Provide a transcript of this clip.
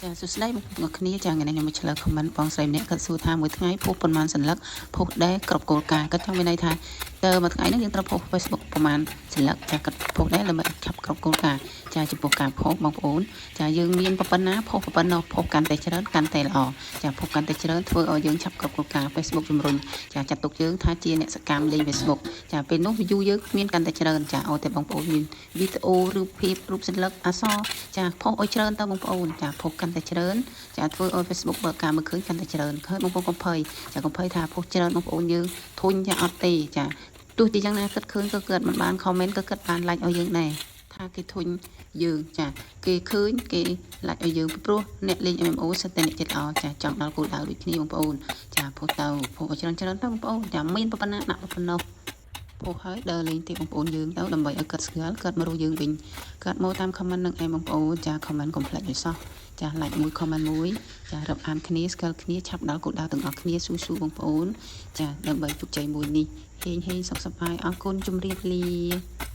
ចាសួស្តីបងប្អូនគ្នាចាថ្ងៃនេះខ្ញុំមកឆ្លើយ comment បងស្រីម្នាក់គាត់សួរថាមួយថ្ងៃ post ប៉ុន្មានសន្លឹក post ដែរគ្រប់គោលការណ៍គាត់ចង់មានន័យថាតើមួយថ្ងៃនេះយើងត្រូវ post Facebook ប្រហែលសន្លឹកចាគាត់ post ដែរដើម្បីឆាប់គ្រប់គោលការណ៍ចាចំពោះការ post បងប្អូនចាយើងមានប៉ុណ្ណា post ប៉ុណ្ណោះ post កាន់តែច្រើនកាន់តែល្អចា post កាន់តែច្រើនធ្វើឲ្យយើងឆាប់គ្រប់គោលការណ៍ Facebook ជំរុញចាចាត់ទុកយើងថាជាអ្នកសកម្មលេង Facebook ចាពេលនោះ view យើងមានកាន់តែច្រើនចាឲ្យតែបងប្អូនមានវីដេអូរូបភាពរូបសន្លឹកអក្សរចា post ឲ្យច្រើនទៅបងប្អូនចា post កាន់តែច្រើនចាធ្វើឲ្យ Facebook បើកការមើលឃើញកាន់តែច្រើនឃើញបងប្អូនកុំភ័យចាកុំភ័យថា post ច្រើនបងប្អូនយើងធុញចាអត់ទេចាទោះជាយ៉ាងណាគិតឃើញក៏គាត់មិនបាន comment ក៏គិតបាន like ឲ្យយើងដែរថាគេធុញយើងចាគេឃើញគេ like ឲ្យយើងព្រោះអ្នកលេង MMO សិតតែអ្នកចិត្តល្អចាចង់ដល់គោលដៅដូចគ្នាបងប្អូនចា post ទៅ post ឲ្យច្រើនច្រើនទៅបងប្អូនចាមានប៉ុណ្ណាដាក់ប៉ុណ្ណោះ post ហើយដើរលេងទេបងប្អូនយើងទៅដើម្បីឲ្យគាត់ស្គាល់គាត់មករកយើងវិញគាត់មកតាម comment នឹងឯងបងប្អូនចា comment កុំភ្លេចឲ្យសោះចា like មួយ comment មួយចារាប់អានគ្នាស្គាល់គ្នាឆាប់ដល់គោលដៅទាំងអស់គ្នាស៊ូស៊ូបងប្អូនចាដើម្បីជោគជ័យមួយនេះហេងហេងសុខសប្បាយអរគុណជម្រាបលា។